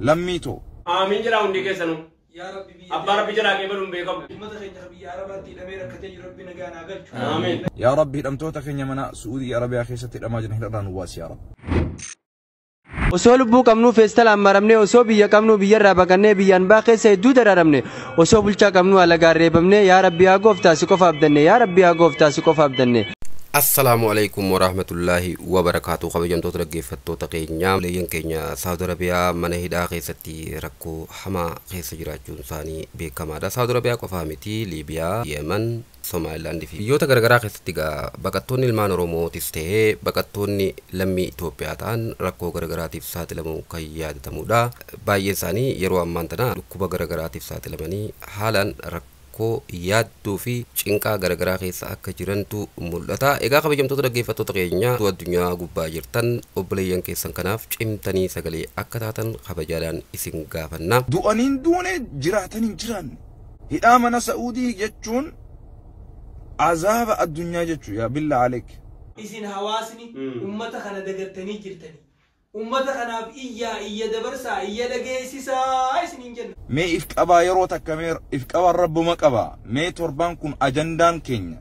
Lammii too. Aamiin jedhaa hundi keessanuu. Yaa Rabbi biyya Abbaa Rabbi jalaa qeebaluun beekamu. Uummata keenya kan biyya Arabaatti hidhamee rakkatee jiru Rabbi nagaan haa galchu. Aamiin. Yaa Rabbi, hidhamtoota keenya mana Su'uudii Arabiyaa keessatti hidhamaa jiran hidharraa nu baasi, yaa Rabbi. Osoo lubbuu qabnuu feestalaan maramnee, osoo biyya qabnuu biyyarraa baqannee, biyyaan baa keessa hedduu dararamne, osoo bulchaa qabnuu alagaan reebamne, yaa Rabbi yaa gooftaa si qofa abdanne, yaa Rabbi yaa gooftaa si qofa abdanne. Assalaamu alaikum warahmatullaahi wabarakaatu. Kabajamtoota dhaggeeffattoota keenya, leeyyan keenya Saawud Arabiyaa mana hidhaa keessatti rakkoo hamaa keessa jiraachuun isaanii beekamaadha. Saawud Arabiyaa qofaa miti, Liibiyaa, Yemen, Somaalilaandii fi biyyoota garaagaraa keessatti egaa baqattoonni ilmaan Oromootis ta'ee baqattoonni lammii Itoophiyaa ta'an rakkoo garaagaraatiif saaxilamuu kan yaadatamudha. Baay'een isaanii yeroo ammaan tana dhukkuba garaagaraatiif saaxilamanii haalaan rakkoo yaaddoo fi cinqaa garaagaraa keessa akka jirantu mul'ata. Egaa kabajamtoota dhaggeeffattoota keenya addunyaa gubbaa jirtan, obboleeyyan keessan kanaaf cimtanii sagalee akka taatan kabajaadhaan isin gaafanna. Du'aniin duune, jiraataniin jiraanne. Hidhaa mana Sa'uudii jechuun azaaba addunyaa jechuu, yaa billaa aleek. Isin hawaasni uummata kana dagattanii jirtanii. Uummata kanaaf iyyaa, iyya dabarsaa, iyya dhageessisaa isiniin jenna. Mee if qabaa, yeroo takka mee if qabaan rabbuma qabaa. Mee torbaan kun ajandaan keenya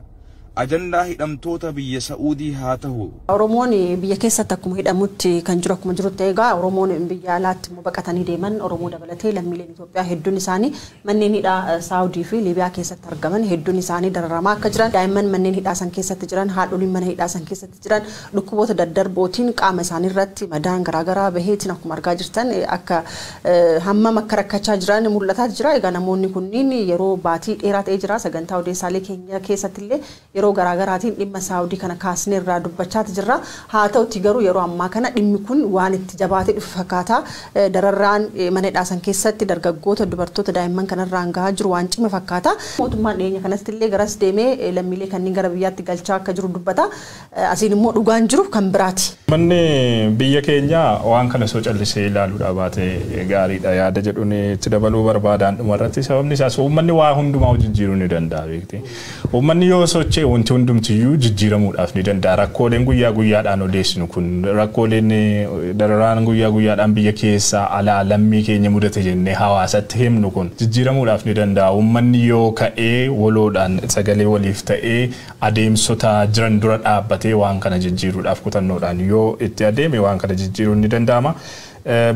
ajandaa hidhamtoota biyya Sa'uudii haa ta'u. Oromoon biyya keessatti akkuma hidhamutti kan jiru akkuma jirutti, egaa Oromoon biyya alaatti immoo baqatanii deeman, Oromoo dabalatee lammiileen Itoophiyaa hedduun isaanii manneen hidhaa Saawudii fi Liibiyaa keessatti argaman hedduun isaanii dararamaa akka jiran, daa'imman manneen hidhaa san keessatti jiran, haadholiin mana hidhaa san keessatti jiran dhukkuboota daddarbootiin qaama isaanii irratti madaan garaagaraa baheetiin akkuma argaa jirtan akka hammam akka rakkachaa jiran mul'ataa jira. Egaa namoonni kunniin yeroo baatii dheeraa ta'ee jira, sagantaa odeessaalee keenya keessatti illee yeroo garaagaraatiin dhimma Saawudii kana kaasnee irraa dubbachaati jirra. Haa ta'utti garuu yeroo ammaa kana dhimmi kun waan itti jabaatee dhufe fakkaata. Dararraan mana hidhaa san keessatti dargaggoota, dubartoota, daa'imman kanarraan gahaa jiru waan cime fakkaata. Mootummaan dhiyeenya kanatti illee garas deemee lammiilee kanneen gara biyyaatti galchaa akka jiru dubbata. Asiin immoo dhugaan jiru kan biraati. Manni biyya keenyaa waan kana soo callisee ilaaluudha baate gaariidha yaada jedhuun itti dabaluu barbaadaan dhumarratti. Sababni isaas uummanni waa hundumaa jijjiiruu ni danda'a, beekti. Uummanni yoo socho'e wanti hundumtiyyuu jijjiiramuudhaaf ni danda'a. Rakkooleen guyyaa guyyaadhaan odeessinu kun, rakkooleen dararaan guyyaa guyyaadhaan biyya keessaa alaa lammii keenya mudate jennee hawaasatti himnu kun jijjiiramuudhaaf ni danda'a. Uummanni yoo ka'ee waloodhaan sagalee waliif ta'ee adeemsota jiran dura dhaabbatee waan kana jijjiiruudhaaf kutannoodhaan yoo itti adeeme, waan kana jijjiiruun ni danda'ama.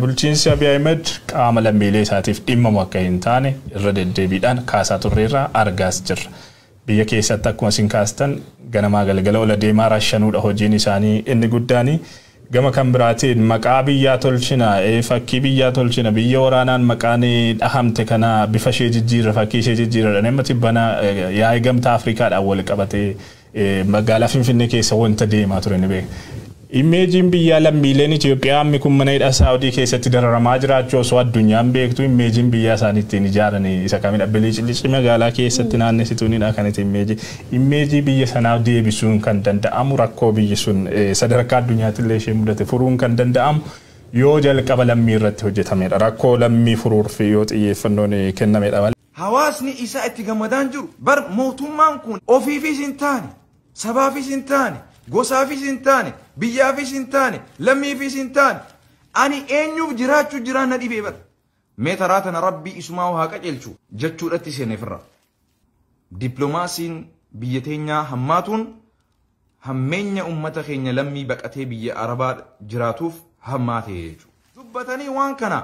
Bulchiinsi Abiy Ahmed qaama lammiilee isaatiif dhimmamu akka hin taane irra deddeebiidhaan kaasaa turreerra, argaas jirra. Biyya keessatti akkuma isin kaastan ganamaa galgala ola deemaa rashanuudha hojiin isaanii inni guddaani. Gama kan biraatiin maqaa biyyaa tolchina, fakkii biyyaa tolchina, biyya waraanaan maqaan dhahamte kana bifa ishee jijjiirra, fakkii ishee jijjiirra, nama tibbana yaa'ii Gamtaa Afrikaadhaan wal qabatee magaalaa Finfinnee keessa wanta deemaa ture ni beeka. Imageiin biyyaa lammiileen Itoophiyaa ammi kun mana hidhaa Saawudii keessatti dararamaa jiraachuu osoo addunyaan beektu, imageiin biyyaa isaanii ittiin ijaaran isa kamidha? Biliicilici magaalaa keessatti naannessituunidha kan itti image. Image biyya sanaa deebisuun kan danda'amu, rakkoo biyyi sun sadarkaa addunyaatti illee ishee mudate furuun kan danda'amu yoo jalqaba lammii irratti hojjetamedha. Rakkoo lammii furuuf yoo xiyyeeffannoon kennamedha. Hawaasni isaa itti gammadaan jiru bar mootummaan kun ofiifis hin taane, sabaafis hin taane, gosaafis hin taane, biyyaafis hin taane, lammiifis hin taane, ani eenyuuf jiraachuu jiraan na dhibee bar. Mee taraa tana Rabbii isumaa haa qajeelchu jechuudhatti seeneefirra. Dippiloomaasiin biyya teenyaa hammaatuun hammeenya uummata keenya lammii baqatee biyya Arabaa jiraatuuf hammaate jechuudha. Dubbatanii waan kana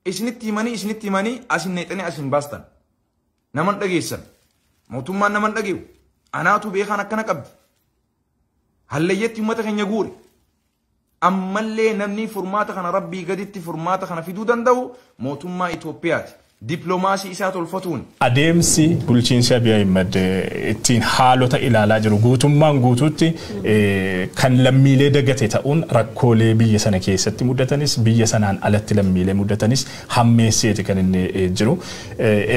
isinitti himanii, isinitti himanii asin neexanii asin baastan. Naman dhageessan. Mootummaan naman dhageeyu. Anaatu beekaan akkana qabdi. Hallayyeetti uummata keenya guure. Ammallee namni furmaata kana Rabbii gaditti furmaata kana fiduu danda'u mootummaa Itoophiyaati. Dippiloomaasii isaa tolfatuun. Adeemsi bulchiinsi Abiy Ahmed ittiin haalota ilaalaa jiru guutummaan guutuutti kan lammiilee dagate ta'uun rakkoolee biyya sana keessatti mudatanis, biyya sanaan alatti lammiilee mudatanis hammeesseeti kan inni jiru.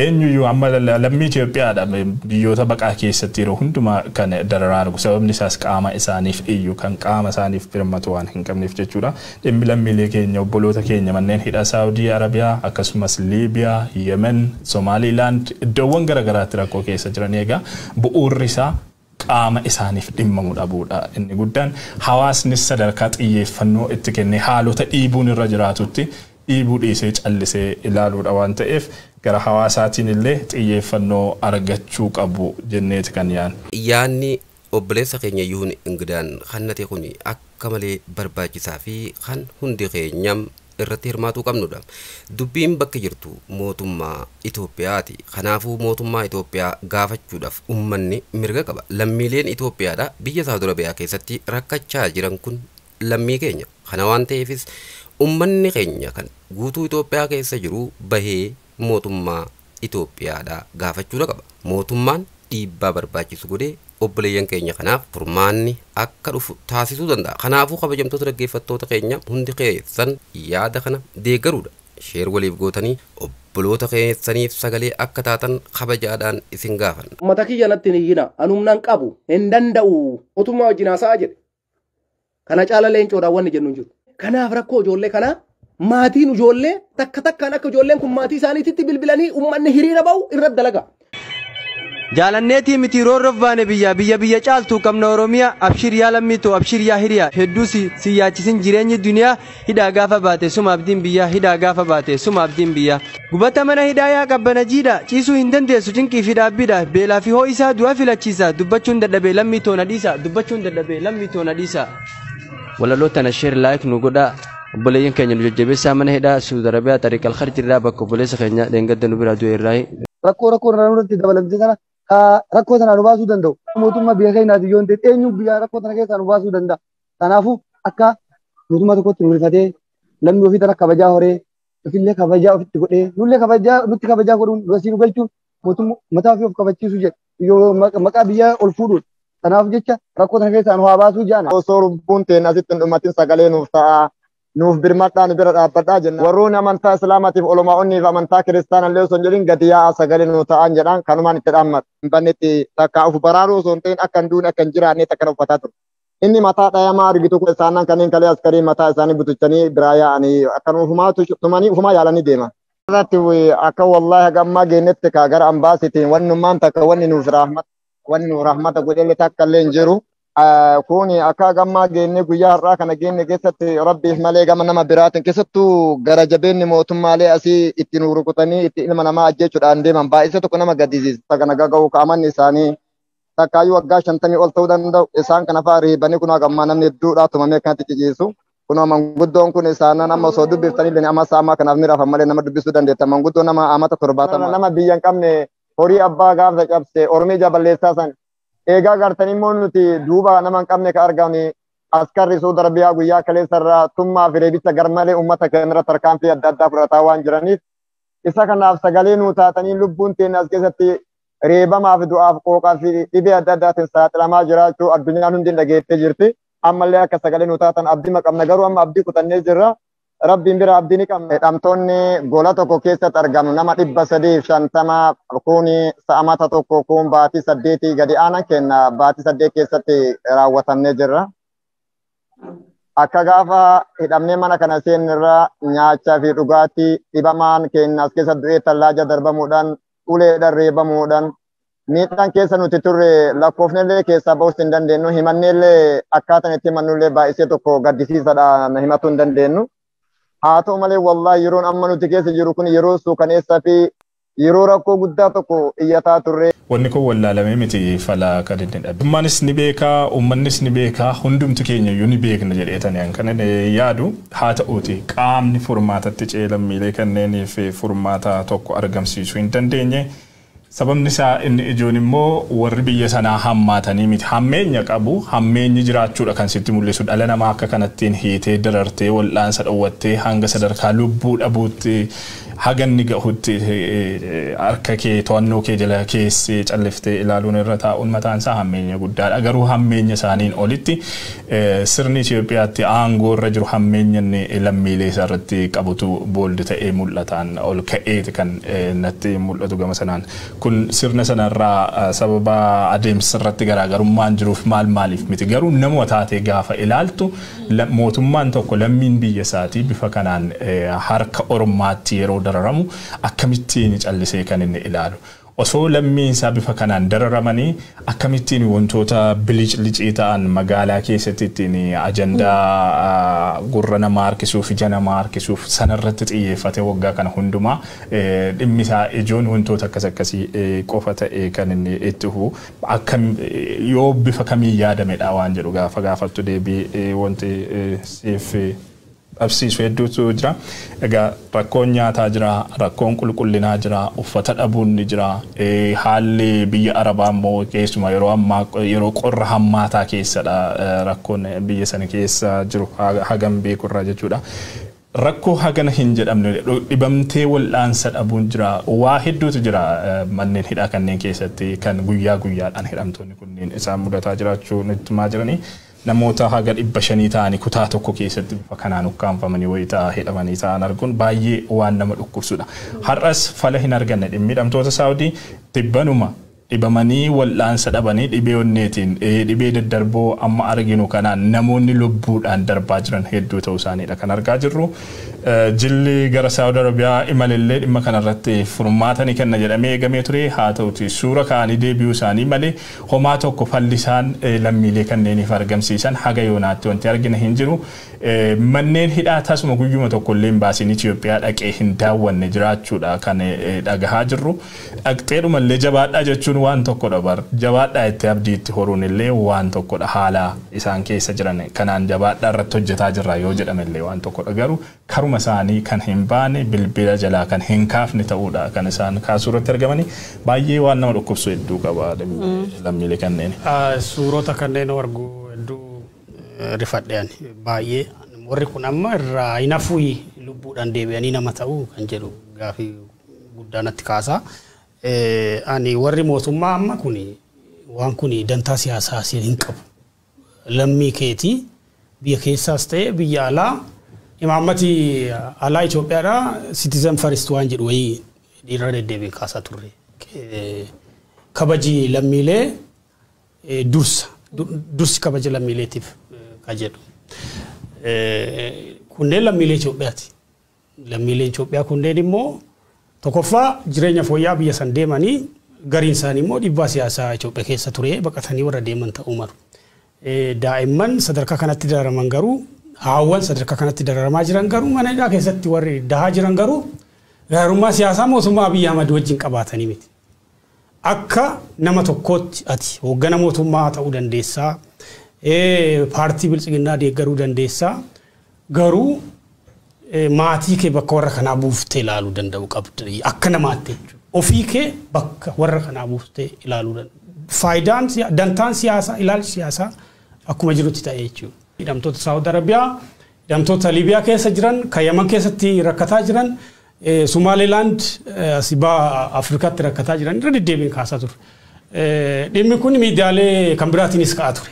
Eenyuyyuu amma lammii Itoophiyaadha biyyoota baqaa keessatti yeroo hundumaa kan dararaa argu, sababni isaas qaama isaaniif iyyu, kan qaama isaaniif birmatu waan hin qabneef jechuudha. Dhimmi lammiilee keenya, obboloota keenya manneen hidhaa Saawudii Arabiyaa akkasumas Liibiyaa, Yemen, Somaaliilaand, iddoowwan garaagaraatti rakkoo keessa jiran, egaa bu'uurri isaa qaama isaaniif dhimmamu dhabuudha. Inni guddaan hawaasnis sadarkaa xiyyeeffannoo itti kennee haalota dhiibuun irra jiraatutti dhiibuu dhiisee callisee ilaaluudha waan ta'eef gara hawaasaatiin illee xiyyeeffannoo argachuu qabu jenneeti kan yaadnu. Yaanni obboleessa keenya Yihuun Ingidaan kannate kun akka malee barbaachisaa fi kan hundi keenyam irratti hirmaatuu qabnudha. Dubbiin bakka jirtu mootummaa Itoophiyaati. Kanaafuu mootummaa Itoophiyaa gaafachuudhaaf uummanni mirga qaba. Lammiileen Itoophiyaadha biyya Saawud Arabiyaa keessatti rakkachaa jiran kun lammii keenya. Kana waan ta'eefis uummanni keenya kan guutuu Itoophiyaa keessa jiru bahee mootummaa Itoophiyaadha gaafachuudha qaba. Mootummaan dhiibbaa barbaachisu godhee obboleeyyan keenya kanaaf furmaanni akka dhufu taasisuu danda'a. Kanaafuu kabajamtoota dhaggeeffattoota keenya hundi keessan yaada kana deeggaruudha. Share waliif gootanii obboloota keessaniif sagalee akka taatan kabajaadhaan isin gaafanna. Uummata kiyya natti hin iyyina. Ani humna hin qabu. Hin danda'u. Mootummaa wajjin haasa'aa jedhe. Kana caala leencoodhaan wanni jennu hin jiru. Kanaaf rakkoo ijoollee kanaa maatiin ijoollee takka takkaan akka ijoolleen kun maatii isaaniititti bilbilanii uummanni hiriira ba'u irratti dalaga. Jaalanneetii miti roorroof baane biyya biyya biyya caaltuu qabna Oromiyaa abshir yaa lammiitoo abshir yaa hiriyaa hedduu si yaachisin jireenyi duniyaa hidhaa gaafa baate suma abdiin biyyaa hidhaa gaafa baate suma abdiin biyyaa. Gubata mana hidhaa yaa qabbana jiidha ciisuu hin dandeessu cinqii fi dhaabbiidha beelaa fi hoo'isaa du'a filachiisa dubbachuun dadhabee lammiitoo na dhiisa dubbachuun dadhabee lammiitoo na dhiisa. Walaloo tana share like nu godhaa. Obboleeyyan keenya nu jajjabeessaa mana hidhaa Saudi Arabiyaa Tariq Al-Kharj irraa bakka obboleessa keenya dheengadda nu biraa du'e irraa. Rakkoo rakkoo irraa nurratti dabalamte sana rakkoo sana nu baasuu danda'u. Mootummaa biyya keenyaati yoo hin ta'in eenyu biyya rakkoo sana keessaa nu baasuu danda'a. Kanaafuu akka mootummaa tokkotti nu rifatee lammii ofii tana kabajaa horee ofillee kabajaa ofitti godhee nullee kabajaa nutti kabajaa godhuun asii nu galchuun mootummaa mataa ofii of kabachiisuu jedhu yoo maqaa biyyaa ol fuudhuun. Kanaaf jecha rakkoo sana keessaa nu haa baasuu jaana. Osoo lubbuun teenya asitti hin dhumatin sagalee nuuf ta'a. Nuuf birmadhaa nu bira dhaabbadhaa jenna. Warroonni amantaa Islaamaatiif olmaa'onni fi amantaa kiristaanaa illee osoo hin jedhin gadi yaa'aa sagalee nu ta'an jedhaan kanumaan itti dhaammata. Hin bannetti takka of baraaruu osoo hin ta'in akka hin duune akka hin jiraanne takka uffataa ture. Inni mataa dhayamaa argitu kun isaannan kanneen kalee askarii mataa isaanii butuchanii biraa yaa'anii akkanuma ofumaa tumanii ofumaa yaalanii deeman. Irratti akka wallaahi haga ammaa geenyetti kaa gara ambaasiitiin wannummaan takka wanni nuuf rahmata wanni nuuf rahmata godhellee takka illee hin jiru. Kun akka gammaa geenne guyyaa har'aa kana geenne keessatti rabbiif malee gama nama biraatiin keessattuu gara jabeenni mootummaalee asii itti nu rukutanii itti ilma namaa ajjeechuudhaan deeman baay'isa tokko nama gaddisiisa. Kana gaga'u kaamanni isaanii takkaayyuu waggaa 50 ol ta'uu danda'u isaan kana fa'aa reebanii kun hagammaa namni hedduudhaa tumamee akkanatti ciciisu. Kunoo manguddoon kun isaanan amma osoo dubbiftanii illee amma saamaa kanaaf ni rafan malee nama dubbisuu dandeetta. Manguddoo nama amata 70 nama biyya hin qabne horii abbaa gaafa cabse ormii jaballeessaa san. Eegaa gartanii immoo nuti duuba nama hin qabne ka argame askarri Saudi Arabiyaa guyyaa kaleessa irraa tummaa fi reebicha garmalee uummata keenya irra tarkaanfii adda addaa fudhataa waan jiraniif isa kanaaf sagalee nuu taatanii lubbuun teenya as keessatti reebamaa fi du'aaf qooqaa fi dhibee adda addaatiin saaxilamaa jiraachuu addunyaan hundi dhageettee jirti. Ammallee akka sagalee nuu taatan abdii qabna garuu amma abdii kutannee jirra. Rabbiin bira abdii ni qabna. Hidhamtoonni gola tokko keessatti argamu nama 350 kun sa'amata tokko kun baatii 8 gadi aanan kenna baatii 8 keessatti raawwatamnee jirra. Akka gaafa hidhamnee mana kana seennirra nyaachaa fi dhugaatii dhibamaan keenya as keessa du'ee tallaaja darbamuudhaan uleedhaan reebamuudhaan miidhaan keessa nuti turre lakkoofnellee keessaa ba'uus hin dandeenyu himanneellee akkaataan itti himannullee baay'isee tokko gaddisiisadha himachuu hin dandeenyu. Haa ta'u malee wallaahi yeroon amma nuti keessa jiru kun yeroo suukaneessaa fi yeroo rakkoo guddaa tokko iyyataa turre. Wanni kun wallaalamee miti falaa kan inni dhabe. Uummannis ni beekaa, uummannis ni beekaa, hundumti keenya iyyuu ni beekna jedheetani kan inni yaadu haa ta'uuti qaamni furmaatatti ce'ee lammiilee kanneeniif furmaata tokko argamsiisuu hin dandeenye. Sababni isaa inni ijoon immoo warri biyya sanaa hammaatanii miti. Hammeenya qabu, hammeenyi jiraachuudha kan sitti mul'isu. Dhala namaa akka kanattiin hiitee, darartee, wal'aansa dhowwattee hanga sadarkaa lubbuu dhabuutti haganni gahutti harka kee to'annoo kee jala keessee calliftee ilaaluun irra taa'uun mataan isaa hammeenya guddaadha. Garuu hammeenya isaaniin olitti sirni Itoophiyaatti aangoo irra jiru hammeenya inni lammiilee isaa irratti qabutu booldi ta'ee mul'ataan ol ka'eeti kan natti mul'atu gama sanaan. Kun sirna sanarraa sababa adeemsa irratti garaagarummaan jiruuf maal maaliif miti garuu nama taatee gaafa ilaaltu mootummaan tokko lammiin biyya isaatii bifa kanaan harka ormaatti yeroo dararamu akkamittiin callisee kan inni ilaalu. Osoo lammiin isaa bifa kanaan dararamanii akkamittiin wantoota biliclicii ta'an magaalaa keessatti ittiin ajandaa gurra namaa harkisuuf, ija namaa harkisuuf sanarratti xiyyeeffate waggaa kana hundumaa dhimmi isaa ijoon wantoota akkas akkasii qofa ta'e kan inni itti fufu akkam yoo bifa kamiin yaadamedha waan jedhu gaafa gaafattu deebii wanti siif dhabsiisu hedduutu jira. Egaa rakkoon nyaataa jira, rakkoon qulqullinaa jira, uffata dhabuun ni jira. Haalli biyya Arabaa immoo keessumaa yeroo ammaa yeroo qorra hammaataa keessadha rakkoon biyya sana keessa jiru hagam beekurraa jechuudha. Rakkoo hagana hin jedhamne, dhibamtee wal'aansa dhabuun jira. Waa hedduutu jira manneen hidhaa kanneen keessatti kan guyyaa guyyaadhaan hidhamtoonni kunneen isaan mudataa jiraachuu nutti himaa jiranii. Namoota haga 500 ta'anii kutaa tokko keessatti bifa kanaan ukkaanfamanii wayitaa hidhamanii ta'an arguun baay'ee waan nama dhukkubsudha. Har'as fala hin arganne dhimmi hidhamtoota Saawudii. Tibbanuma dhibamanii wal'aansa dhabanii dhibee onneetiin, dhibee daddarboo amma arginu kanaan namoonni lubbuudhaan darbaa jiran hedduu ta'uu isaaniidha kan argaa jirru. Jilli gara Saawud Arabiyaa imalillee dhimma kanarratti furmaata ni kenna jedhamee eegamee ture. Haa ta'uti suura ka'anii deebi'uu isaanii malee homaa tokko falli isaan lammiilee kanneeniif argamsiisan haga yoonaatti wanti argina hin jiru. Manneen hidhaa tasuma guyyuma tokko illee hin baasiin Itoophiyaa dhaqee hin daawwanne jiraachuudha kan dhagahaa jirru. Dhaqxeedhumallee jabaadhaa jechuun waan tokkodha bar. Jabaadhaa itti abdii itti horuun illee waan tokkodha, haala isaan keessa jiran kanaan jabaadhaa irratti hojjetaa jirra yoo jedhame illee waan tokkodha, garuu karuma isaanii kan hin baane, bilbila jalaa kan hin kaafne ta'uudha kan isaan kaasuu irratti argamanii. Baay'ee waan nama dhukkubsu hedduu qaba lammiilee kanneen. Suurota kanneen argu hedduu rifadhe ani baay'ee. Warri kun amma irraa hin hafuyi, lubbuudhaan deebi'anii nama ta'uu kan jedhu gaafii guddaa natti kaasa. Ani warri mootummaa amma kun waan kun dantaa siyaasaa siin hin qabu. Lammii keetii biyya keessaas ta'e biyya alaa, imaammati alaa Itoophiyaadhaa citizen first waan jedhu wayii dhiirra deddeebiin kaasaa turre. Kabaji lammiilee dursa, dursi kabaja lammiileetiif kan jedhu. Kunneen lammiilee Itoophiyaati. Lammiileen Itoophiyaa kunneen immoo tokkoffaa jireenya fooyya'aa biyya san deemanii, gariin isaanii immoo dhiibbaa siyaasaa Itoophiyaa keessa ture baqatanii warra deeman ta'uu malu. Daa'imman sadarkaa kanatti dararaman garuu, haawwan sadarkaa kanatti dararamaa jiran garuu, mana hidhaa keessatti warri dahaa jiran garuu gaarummaa siyaasaa mootummaa Abiyyi Ahmad wajjin qabaatanii miti. Akka nama tokkootti ati hooggana mootummaa ta'uu dandeessaa, paartii bilchiginnaa deeggaruu dandeessaa, garuu maatii kee bakka warra kanaa buuftee ilaaluu danda'u qabda akka namaatti jechuudha. Ofii kee bakka warra kanaa buuftee ilaaluu danda'u. Faayidaan dantaan siyaasaa, ilaalchi siyaasaa akkuma jirutti ta'e jechuudha. Hidhamtoota Saawud Arabiyaa, hidhamtoota Liibiyaa keessa jiran, kan Yaman keessatti rakkataa jiran, Somaalilaand asibaa Afrikaatti rakkataa jiran irra deddeebiin kaasaa ture. Dhimmi kun miidiyaalee kan biraatiinis ka'aa ture.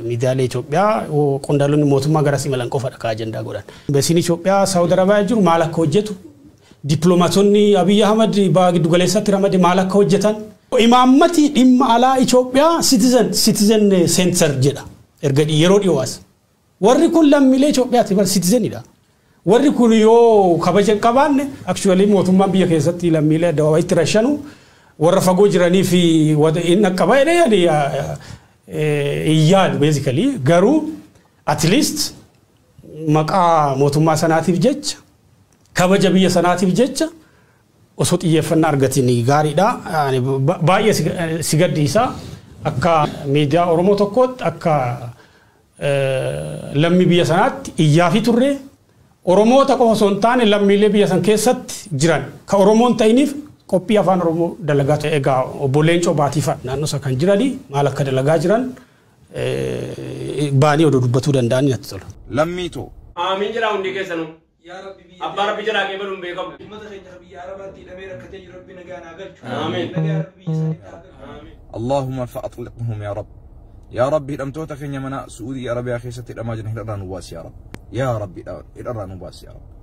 Miidiyaalee Itoophiyaa qondaalonni mootummaa garas imalan qofadha ka ajandaa godhan. Embaasiin Itoophiyaa Saawud Arabiyaa jiru maal akka hojjetu, dippiloomaatonni Abiyyi Ahmad baha giddu galeessatti ramade maal akka hojjetan. Imaammati dhimma alaa Itoophiyaa citizen center jedha. Erga yeroo dhiyoo as. Warri kun lammiilee Itoophiyaati bar, citizenidha. Warri kun yoo kabaja hin qabaanne, actually mootummaan biyya keessatti lammiilee addabaabayitti rashanu warra fagoo jiranii fi inni dhaqqaba jedhee ani hin yaadu basically, garuu at least maqaa mootummaa sanaatiif jecha, kabaja biyya sanaatiif jecha osoo xiyyeeffannaa argatiin gaariidha. Ani baay'ee si gaddisiisa akka miidiyaa Oromoo tokkootti, akka lammii biyya sanaatti iyyaa fi turre. Oromoota qofa osoo hin taane lammiilee biyya san keessatti jiran ka Oromoon ta'iniif qophii afaan Oromoo dalagaa ture. Egaa obbo Leencoo Baatii fa'a naannoo isa kan jiranii maal akka dalagaa jiran baanii oduu dubbatuu danda'an natti tola. Lammii too. Aamiin jedhaa hundi keessanuu. Yaa Rabbi biyya Abbaa Rabbi jalaa qeebaluun hin beekamu. Uummata keenya kan biyya Arabaatti hidhamee rakkatee jiru Rabbi nagaan haa galchu. Aamiin. Nagaa Rabbi biyya isaaniitti haa galchu. Aamiin. اللهم فأطلقهم يا رب، يا رب hidhamtoota keenya mana Su'uudii Arabiyaa keessatti hidhamaa jiran hidharraa nu baasi yaa Rabbi, yaa Rabbi, hidharraa nu baasi yaa Rabbi.